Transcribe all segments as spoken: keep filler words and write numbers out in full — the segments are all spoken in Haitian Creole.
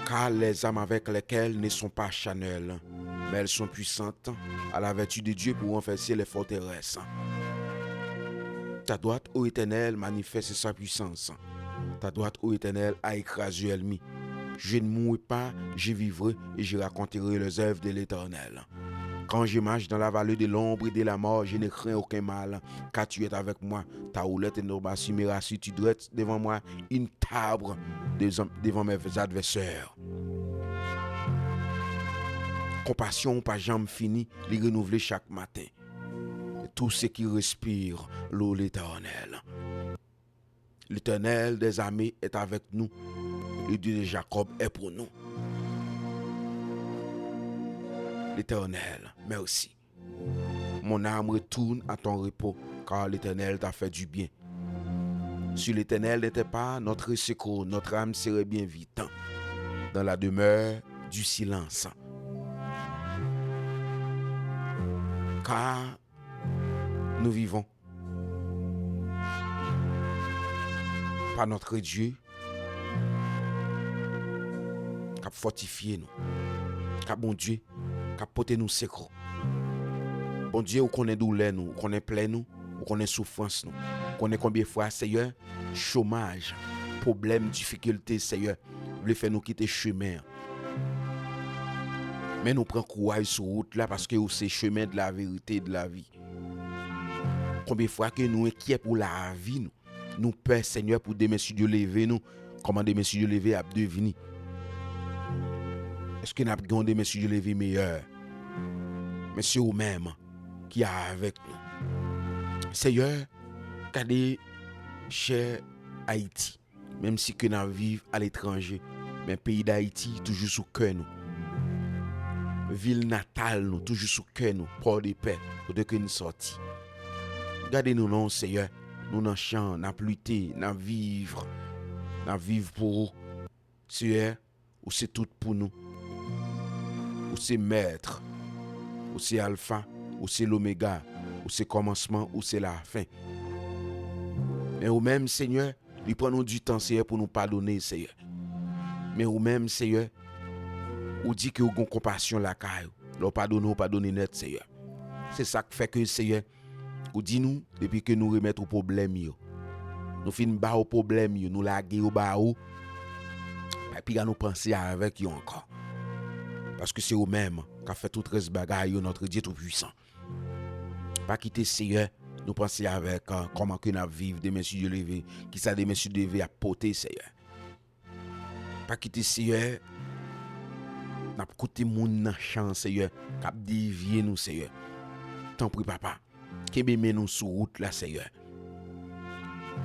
Car les armes avec lesquelles ne sont pas charnelles, mais elles sont puissantes à la vertu de Dieu pour renverser les forteresses. Ta droite, ô Éternel, manifeste sa puissance. Ta droite, ô Éternel, a écrasé l'ennemi. Je ne mourrai pas, je vivrai et je raconterai les œuvres de l'Éternel. Quand je marche dans la vallée de l'ombre et de la mort, je ne crains aucun mal, car tu es avec moi. Ta houlette et ton bâton me rassurent, tu dresses devant moi une table devant mes adversaires. Konpasyon ou pa janm fini, li renouvle chak maten. Tout ce qui respire loue l'Éternel. L'Éternel des armées est avec nous. Le Dieu de Jacob est pour nous. L'Éternel, merci. Mon âme retourne à ton repos, car l'Éternel t'a fait du bien. Si l'Éternel n'était pas notre secours, notre âme serait bien vite dans la demeure du silence. Car nous vivons par notre Dieu k ap fòtifye nou, k ap Bondye k ap pote nou sekou. Bondye, ou konnen doulè nou, ou konnen plè nou, ou konnen soufrans nou. Ou konnen konbyen fwa, Seyè, chomaj, pwoblèm, difikilte, Seyè, vle fè nou kite chemen an. Men nou pran kouraj sou wout la, paske ou se chemen, de la verite, de la vi. Konbyen fwa ke nou enkyè pou lavi nou, nou pè, Senyè, pou demen, si Dye leve nou, kòman demen, si Dye leve, ap devni? Èske n ap gen yon demen, si Dye leve, meyè? Men se ou menm ki avèk nou. Seyè, gade chè Ayiti. Menm si ke n ap viv aletranje, men peyi Dayiti toujou sou kè nou. Vil natal nou toujou sou kè nou, Pòdepè, kote ke n sòti. Gade nou non, Seyè, nou nan chan, n ap lite, n ap viv, n ap viv pou ou. Seyè, ou se tout pou nou. Ou se mèt, ou se alfa, ou se lomega, ou se kòmansman, ou se lafen. Men ou menm, Senyè, li pran nou ditan, Seyè, pou nou padone, Seyè. Men ou menm, Seyè, ou di ke ou gon konpasyon lakay ou. Lè w padone, ou padone nèt, Seyè. Se sa k fè ke, Seyè, ou di nou, depi ke nou remèt ou pwoblèm yo, nou fin ba ou pwoblèm yo, nou lage yo ba ou, pa piga nou panse avèk yo ankò. Paske se ou menm k ap fè tout rès bagay yo, Notre Dieu Tout-Puissant. Pa kite, Seyè, nou panse avèk, ah, kòman ke n ap viv demen si Dye leve, kisa demen si Dye leve ap pote, Seyè. Pa kite, Seyè, n ap koute moun nan chan, Seyè, k ap devye nou, Seyè. Tanpri, Papa, kenbe men nou sou wout la, Seyè.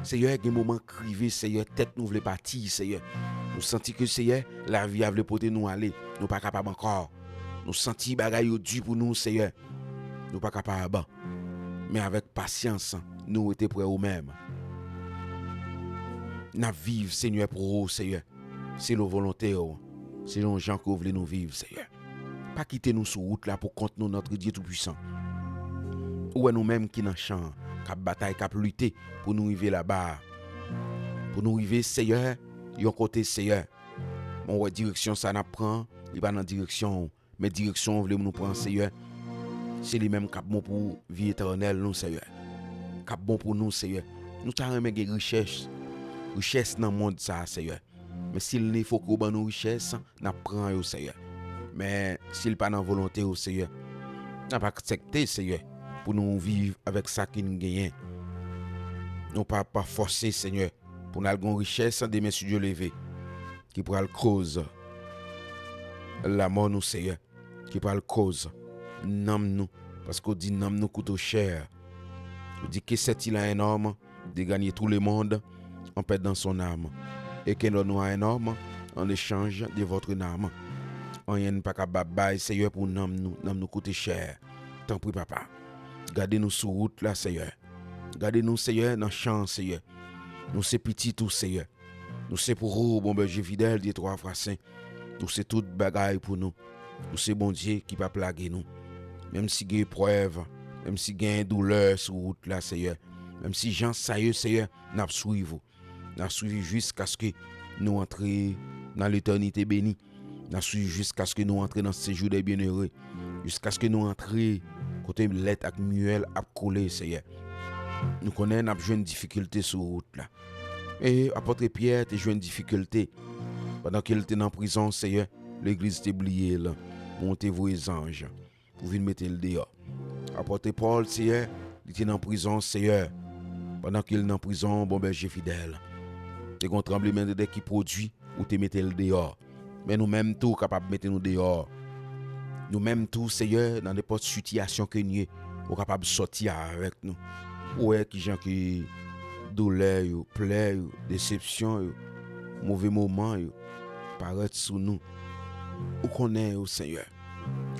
Seyè, gen moman k rive, Seyè, tèt nou vle pati, Seyè. Nou santi ke, Seyè, lavi a vle pote nou ale. Nou pa kapab ankò. Nou santi bagay yo di pou nou, Seyè. Nou pa kapab. Men avèk pasyans, nou rete prè ou menm. N ap viv, Senyè, pou ou, Seyè. Selon volonte w, selon jan ke w vle nou viv, Seyè. Pa kite nou sou wout la pou kont nou, Notre Dieu Tout-Puissant. Ou wè nou menm ki nan chan, k ap batay, k ap lite pou nou rive laba. Pou nou rive, Seyè, yon kote, Seyè. Men w wè direksyon sa n ap pran, li pa nan direksyon w. Men direksyon w vle nou pran, Seyè, se li menm k ap bon pou vi etènèl nou, Seyè. K ap bon pou nou, Seyè. Nou ta renmen gen richès, richès nan mond sa a, Seyè. Men si l ni fòk ou ban nou richès, n ap pran yo, Seyè. Men si l pa nan volonte w, Seyè, n ap aksepte, Seyè, pou nou viv avèk sa ke n genyen. Nou pa, pa fòse, Senyè, pou n al gon richès demen si Dye leve, ki pral koz lamò nou, Seyè, ki pral koz nanm nou, paske w di nanm nou koute w chè. Ou di, que sert-il à un homme de gagner tout le monde en perdant son âme? Et que donne-t-on à un homme en échange de votre âme? Anyen n pa kapab bay, Seyè, pou nanm nou, nanm nou koute chè. Tanpri, Papa, gade nou sou wout la, Seyè. Gade nou, Seyè, nan chan, Seyè. Nou se pitit ou, Seyè. Nou se pou ou, bon bèje fidèl, Dye twa fwa sen. Ou se tout bagay pou nou. Ou se Bondye ki p ap lage nou. Menm si gen eprèv, menm si gen doulè sou wout la, Seyè, menm si jan sa ye, Seyè, n ap swiv ou. N ap swiv ou jiskaske nou antre nan letènite beni. N ap swiv jiskaske nou antre nan sejou dè byennere, jiskaske nou antre kote lèt ak myèl ap koule, Seyè. Nou konnen n ap jwenn difikilte sou wout la. E apòt Pyè te jwenn difikilte pandan ke l te nan prizon, Seyè, legliz te bliye l, men w te voye zanj pou vin mete l deyò. Apòt Pòl, Seyè, li te nan prizon, Seyè, pandan ke l nan prizon, bon bèje fidèl. Te gen yon tranblemanntè ki pwodui, ou te mete l deyò. Men nou menm tou, ou kapab mete nou deyò. Nou menm tou, Seyè, nan nenpòt sitiyasyon ke n ye, ou kapab sòti avèk nou. Ou wè kijan ke doulè yo, plè yo, desepsyon yo, move moman yo parèt sou nou. Ou konnen yo, Seyè.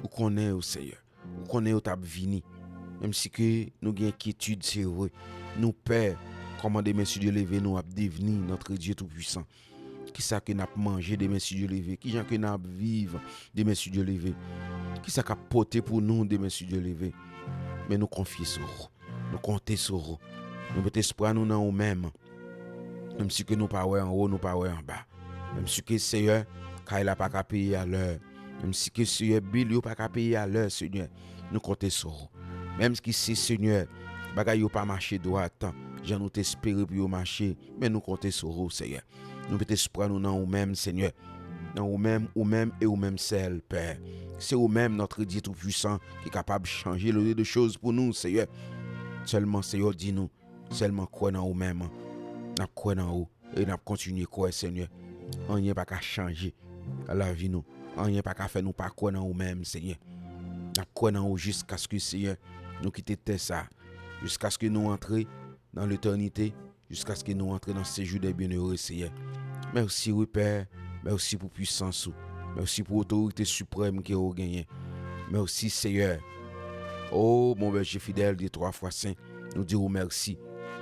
Ou konnen yo, Seyè. Ou konnen yo t ap vini. Menm si ke nou gen enkyetid, se vre. Nou pè kòman demen, si Dye leve, nou ap devni, Notre Dieu Tout-Puissant. Kisa ke n ap manje demen, si Dye leve? Kijan ke n ap viv demen, si Dye leve? Kisa k ap pote pou nou demen, si Dye leve? Men nou konfye sou ou. Nou konte sou ou. Nou mete espwa nou nan ou menm. Menm si ke nou pa wè anwo, nou pa wè anba. Menm si ke, Seyè, kay la pa ka peye alè. Menm si ke, Seyè, bil yo pa ka peye alè, Seyè. Nou konte sou ou. Menm si, Seyè, bagay yo pa mache dwat, jan nou te espere pou yo mache, men nou konte sou ou, Seyè. Nou mete espwa nou nan ou menm, Seyè. Nan ou menm, ou menm e ou menm sèl, Pè. Se ou menm, Notre Dieu Tout-Puissant, ki kapab chanje le de choz pou nou, Seyè. Sèlman, Seyè, di nou, sèlman kwè nan ou menm. N ap kwè nan ou e n ap kontinye kwè, Seyè. Anyen pa ka chanje lavi nou. Anyen pa ka fè nou pa kwè nan ou menm, Seyè. N ap kwè nan ou jiskaske, Seyè, nou kite tè sa, jiskaske nou antre nan letènite, jiskaske nou antre nan sejou dè byennere, Seyè. Mèsi, wi, Pè. Mèsi pou pwisans ou. Mèsi pou otorite siprèm ke ou genyen. Mèsi, Seyè. O, bon bèje fidèl, de twa fwa sen, nou di ou mèsi.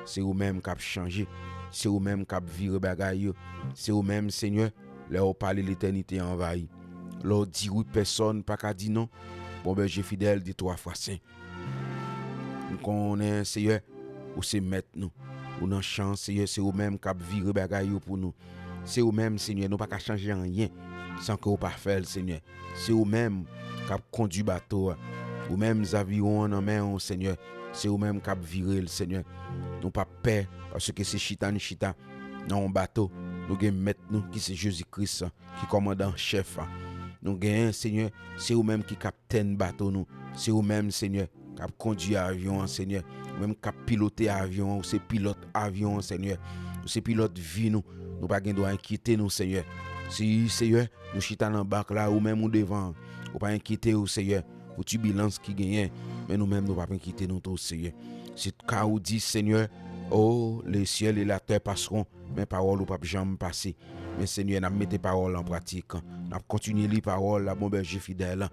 Se ou menm k ap chanje. Se ou menm k ap vire bagay yo. Se ou menm, Seyè, lè ou pale, letènite anvayi. Lè ou di wi, pèsòn pa ka di non. Bon bèje fidèl, de twa fwa sen. M konnen, Seyè, ou se mèt nou. Ou nan chan, Seyè, se ou menm k ap vire bagay yo pou nou. Se ou menm, Seyè, nou pa ka chanje anyen san ke ou pa fè l, Seyè. Se ou menm k ap kondui bato a. Ou menm zaviwon an nan men w, Seyè. Se ou menm k ap vire l, Seyè. Nou p ap pè, paske se chita n chita nan yon bato. Nou gen mèt nou ki se Jezi Kris, ki kòmandan an chèf. Nou genyen, Seyè, se ou menm ki kaptèn bato nou. Se ou menm, Seyè, k ap kondui avyon an, Seyè. Ou menm k ap pilote avyon an, ou se pilòt avyon an, Seyè. Ou se pilòt vi nou. Nou pa gen dwa enkyete nou, Seyè. Si, Seyè, nou chita nan bak la, ou menm ou devan. Ou pa enkyete w, Seyè, pou tibilans ki genyen. Men nou menm, nou p ap enkyete nou tou, Seyè. Se ka ou di, Seyè, o, le syèl e la tè passeront, men pawòl ou p ap janm pase. Men, Seyè, n ap mete pawòl an pratik. N ap kontinye li pawòl la, bon bèje fidèl.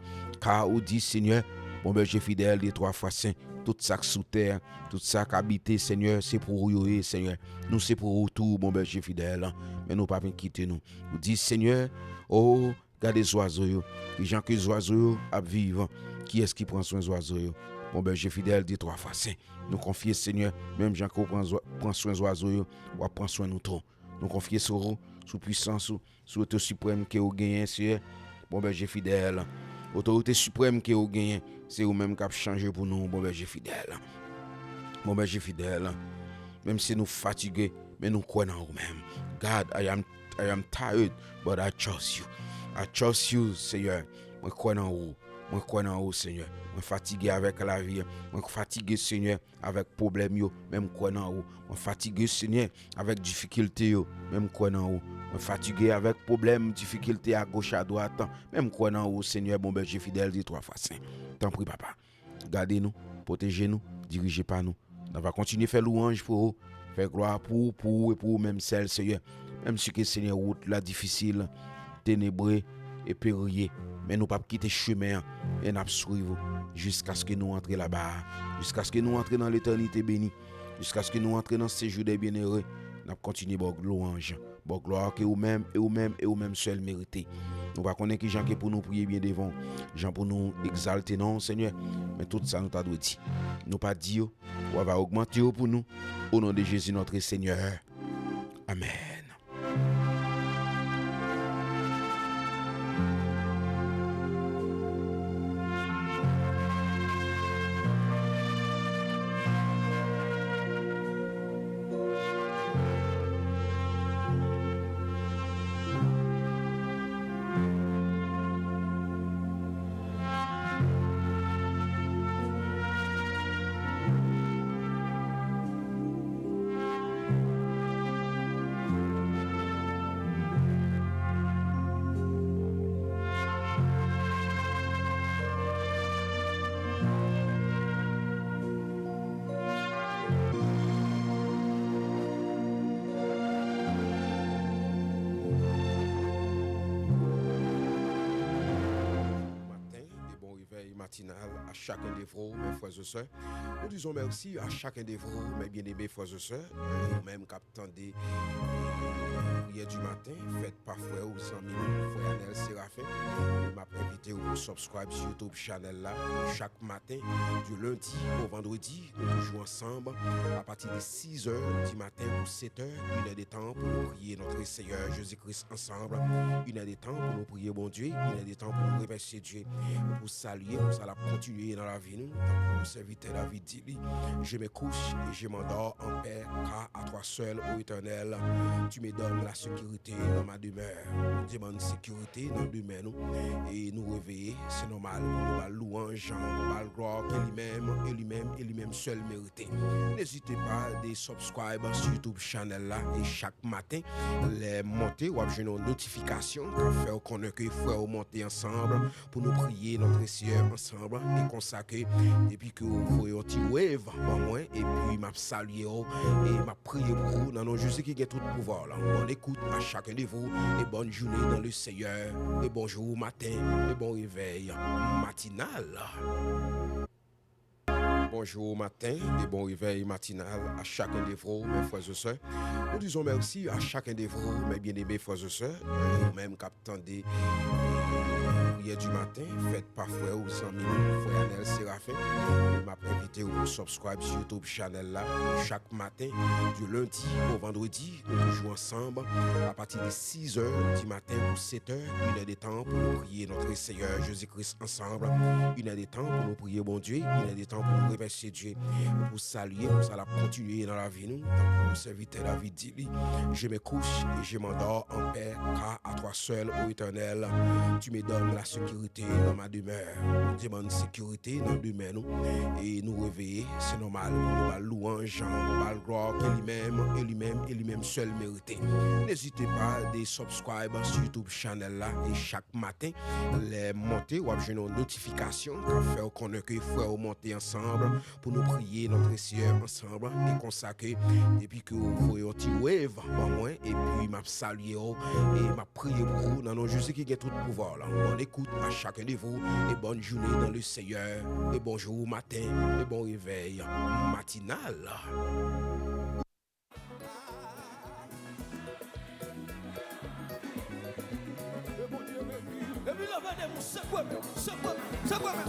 Ka ou di, Seyè, bon bèje fidèl, de twa fwa sen, tout sa k sou tè, tout sa k abite, Seyè, se pou ou yo ye, Seyè. Nou se pou ou tou, bon bèje fidèl. Men nou p ap enkyete nou. Ou di, Seyè, o, gade zwazo yo. Kijan ke zwazo yo ap viv? Kiyès ki pran swen zwazo yo? Bon bèje fidèl, de twa fwa sen. Nou konfye, Seyè, menm jan ke ou pran zwa-, pran swen zwazo yo, w ap pran swen nou tou. Nou konfye sou ou, sou pwisans ou, sou otorite siprèm ke ou genyen, Seyè. Bon bèje fidèl. Otorite siprèm ke ou genyen, se ou menm k ap chanje pou nou, bon bèje fidèl. Bon bèje fidèl. Menm si nou fatige, men nou kwè nan ou menm. God, I am, I am tired, but I trust you. I trust you, Seyè. Mwen kwè nan ou. Mwen kwè nan ou, Seyè. Mwen fatige avèk lavi a. Mwen fatige, Seyè, avèk pwoblèm yo, men m kwè nan ou. Mwen fatige, Seyè, avèk difikilte yo, men m kwè nan ou. Mwen fatige avèk pwoblèm, difikilte agoch, adwat, men m kwè nan ou, Seyè, bon bèje fidèl, de twa fwa sen. Tanpri, papa, gade nou, pwoteje nou, dirije pa nou. N ava kontinye fè lwanj pou ou, fè glwa pou ou, pou ou e pou ou menm sèl, Seyè. Menm si ke, Seyè, wout la difisil, tenebre e perye, men nou p ap kite chemen an, e n ap swiv ou jiskaske nou antre laba a, jiskaske nou antre nan letènite beni, jiskaske nou antre nan sejou dè byennere. N ap kontinye ba w lwanj, ba w glwa ke ou menm, e ou menm, e ou menm sèl merite. Nou pa konnen kijan ke pou nou priye byen devan w, jan pou nou egzalte non w, Seyè, men tout sa nou ta dwe di, nou pa di yo, w ava ogmante yo pou nou, au nom de Jésus notre Seigneur. Amèn. Matinal à chacun de vous, mes frères et sœurs. Nous disons merci à chacun de vous, mes bien-aimés frères et sœurs. Ou menm k ap tande Prière du matin, fèt pa frè ou, zanmi nou, frè Anel Séraphin. M ap envite ou pou subscribe sou YouTube channel la. Chak maten, du lundi au vendredi, nou toujou ansanm. A pati de six heures du matin pou sept heures, une heure de temps pou nou priye notre Seigneur Jésus-Christ ansanm. Une heure de temps pou nou priye Bondye, une heure de temps pou nou remèsye Dye, pou salye pou sa l ap kontinye nan lavi nou, tankou sèvitè David di li, je me couche et je m'endors en paix, car à toi seul, ô Éternel, tu me donnes la sécurité dans ma demeure. Bondye ban n sekirite nan demè nou, e nou reveye, se nòmal pou nou ba l lwanj, pou nou ba l glwa, ke li menm, e li menm, e li menm sèl merite. N'hésitez pas de subscribe sur YouTube channel la, e chak maten, lè m monte, w ap jwenn yon notifikasyon k ap fè w konnen ke frè w monte ansanm pou nou priye notre Seigneur ansanm. E konsa ke, depi ke w voye yon ti wave ban mwen, epi m ap salye w, e m ap priye pou ou nan non Jezi ki gen tout pouvwa la. Bonne écoute à chacun de vous, et bonne journée dans le Seigneur, et bonjour matin, et bon réveil matinal. Bonjour matin et bon réveil matinal à chacun de vous, mes frères et sœurs. Nous disons merci à chacun de vous, mes bien-aimés frères et sœurs. Ou menm k ap tande Prière du matin, fèt pa frè ou, zanmi nou, frè Anel Séraphin. M ap envite ou pou subscribe sou YouTube channel la. Chak maten, du lundi au vendredi, nou toujou ansanm. A pati de six heures du matin pou sept heures, une heure de temps pou nou priye notre Seigneur Jésus-Christ ansanm. Une heure de temps pou nou priye Bondye, une heure de temps pou nou remèsye Dye, pou salye pou sa l ap kontinye nan lavi nou, tankou sèvitè David di li, je me couche et je m'endors en paix, car à toi seul, ô Éternel, tu me donnes la sécurité dans ma demeure. Bondye ban n sekirite nan demè nou, e nou reveye, se nòmal pou nou ba l lwanj, pou nou ba l glwa, ke li menm, e li menm, e li menm sèl merite. N'hésitez pas de subscribe sur YouTube channel la, e chak maten, lè m monte, w ap jwenn yon notifikasyon k ap fè w konnen ke frè w monte ansanm pou nou priye notre Seigneur ansanm. E konsa ke, depi ke w voye yon ti wave ban mwen, epi m ap salye w, e m ap priye pou ou nan non Jezi ki gen tout pouvwa la. Bonne écoute à chacun de vous, et bonne journée dans le Seigneur, et bonjour matin, et bon réveil matinal. Epi leve de moun, sekwe men, sekwe men, sekwe men.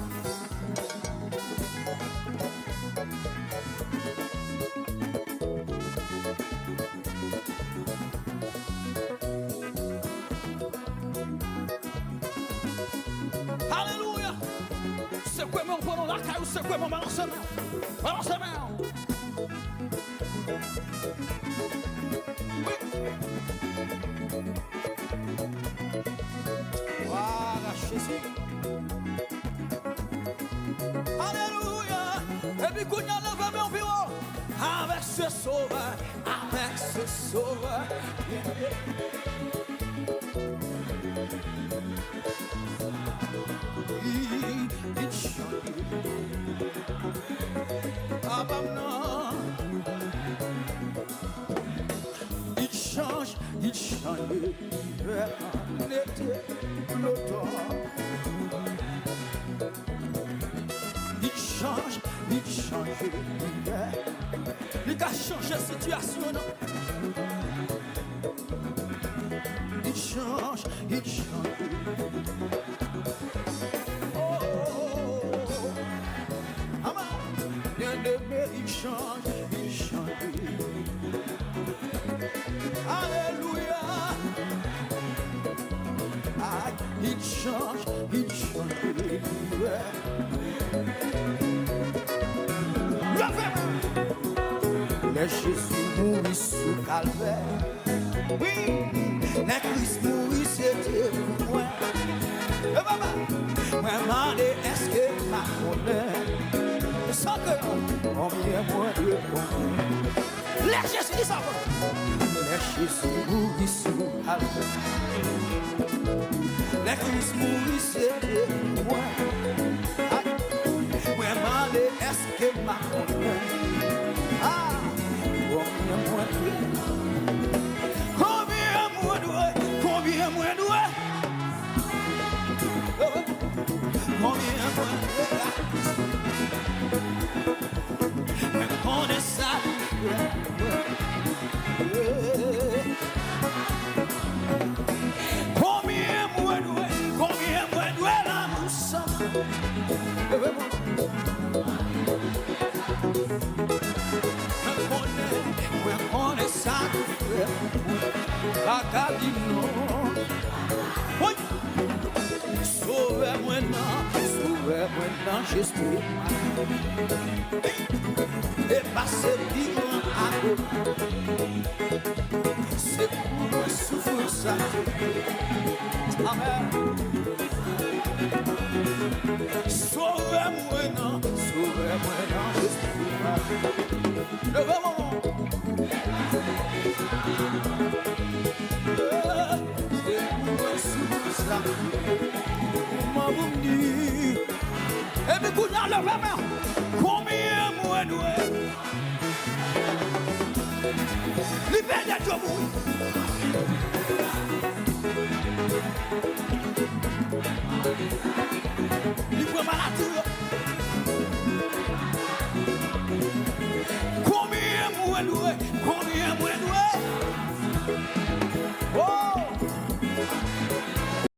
Alelouya! Sekwe men w, pran nan lakay ou, sekwe men w, balanse men w. Balanse men w. Wi. Glwa a Jezi. Alelouya. Epi kounye a, leve men w pi wo. Avec ce sauveur, avec ce sauveur. Il change. Ah, papa m nan. Il change, il change. Nete, lotan. Il change, il change. Li ka chanje sitiyasyon w, non. Il change, il change. Oh, oh, oh, oh. Amen. Bien-aimé, il change, il change. Alelouya. Ay, il change, il change. Leve men. Lè Jezi mouri sou Kalvè, wi, lè Kris mouri, se te pou mwen. E papa, mwen mande, èske m a konnen? San ke konbyen mwen dwe konnen? Lè Jezi, di sa ankò. Lè Jezi mouri sou Kalvè, lè Kris mouri, se te pou mwen. Ay, mwen mande, èske m a konnen? Ah, konbyen mwen dwe? Konbyen mwen dwe? Konbyen mwen dwe? Oh, konbyen mwen dwe? Konbyen mwen dwe, konbyen mwen dwe lanmou sa? Mwen konnen, mwen konnen sa ki fè mwen pa ka di non. Woy! Sovè mwen nan, sovè mwen nan, Jezi. E pase pi lwen ankò. Se pou mwen soufrans sa. Amèn. Sovè mwen nan, sovè mwen nan, Jezi. Leve manman. Se pou mwen soufrans la. Kouman pou m di? Epi kounye a leve men. Konbyen mwen dwe? Li pede djo mouri.